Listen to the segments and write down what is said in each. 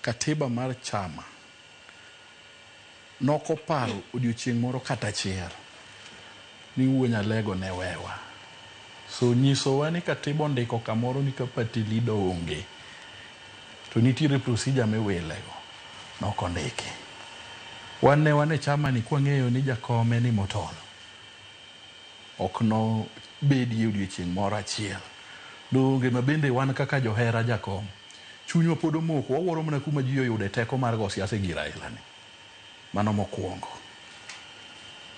Katiba mar chama nokoparo odiochieng' moro kata achiel ni Wuo Nyalego ne wewa. So nyisowa ni katiba ondiko kamoro ni ka party leader onge to nitiere procedure miwilego nokondiki. Wan ne wan e chama ni kwang'eyo ni jakome ni motolo ok nobedie odiochieng' moro achiel. Donge ma bende wan kaka johera jakom chunywa pod omoko wawuoro mana kuma ji oyude teko mar go siasa e gir Raila ni. Mano mokwongo.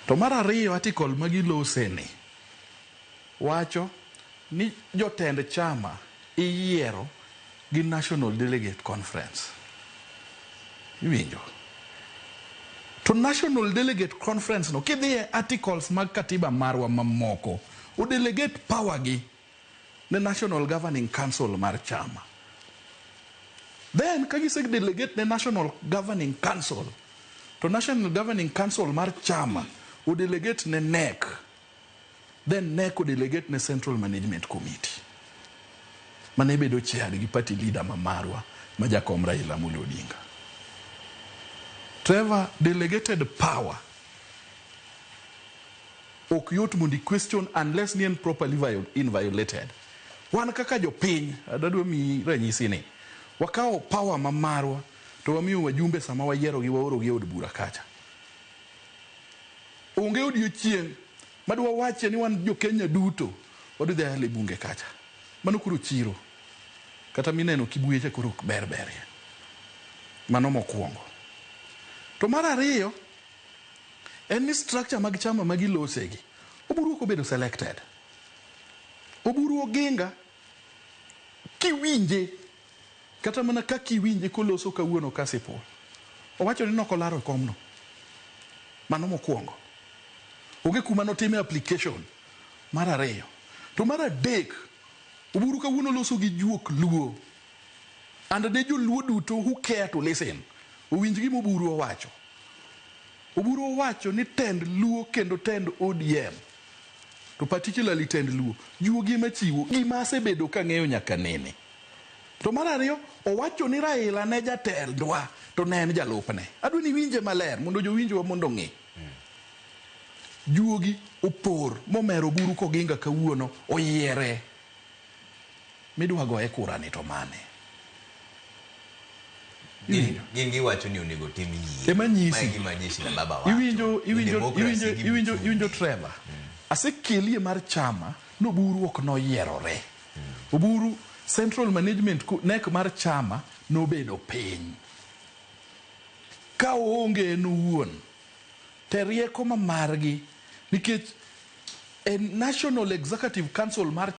To mar ariyo article magilose ni wacho ni jotend chama iyiero gi National Delegate Conference. Iwinjo? To National Delegate Conference no kidhi e articles mag katiba marwa mamoko, o delegate power gi ne National Governing Council mar chama. Then ka gise delegate ne National Governing Council, to National Governing Council mar chama o delegate ne NEC. Then NEC o delegate ne Central Management Committee. Mane bedo chaired gi party leader ma marwa ma jakom Raila Amolo Odinga. Trevor, delegated power ok yot mondo i question unless ni en properly inviolated. Wan kaka jopiny, adwa miyi ranyisi ni, wakawo power ma marwa to wamiyo wajumbe sama wayiero gi waoro gi e od bura kacha. Onge odiochieng' madwa wache ni wan jo Kenya duto wadhi dhi yalo e bunge kacha. Mano koro chiro. Kata mineno Kibuye cha koro ok ber berie. Mano mokwongo. To mar ariyo, en ni structure mag chama magilosegi, Oburu ok obedo selected. Oburu Oginga kiwinje kata mana kaka iwinje koloso kawuono Kasipul, owacho ni nokolaro e komno. Mano mokwongo. Onge kuma notime application. Mar ariyo. To mar adek, Oburu kawuono loso gi juok Luo. And ne joluo duto who care to listen, owinj gima Oburu owacho. Oburu owacho ni tend Luo kendo tend ODM, to particularly tend Luo, juogi ema chiwo gima asebedo kang'eyo nyaka nene. To mar ariyo, owacho ni Raila ne jatendwa to ne en jalupne. Adwa ni iwinje maler mondo jowinjowa mondo ong'e. Juogi opor momero Oburu Koginga kawuono oyiere midwa goye kura ni to mane? Gin giwacho ni onego tim yie. Ema nyisi. Mae gima jeshi la baba wacho. Iwinjo Ni iwinjo democracy iwinjo gima iwinjo ichung' iwinjo ne. Trevor. Asekelie mar chama noburu ok noyierore. Oburu Central Management NEC mar chama nobedo piny. Ka oonge en owuon te rieko ma margi nikech e National Executive Council mar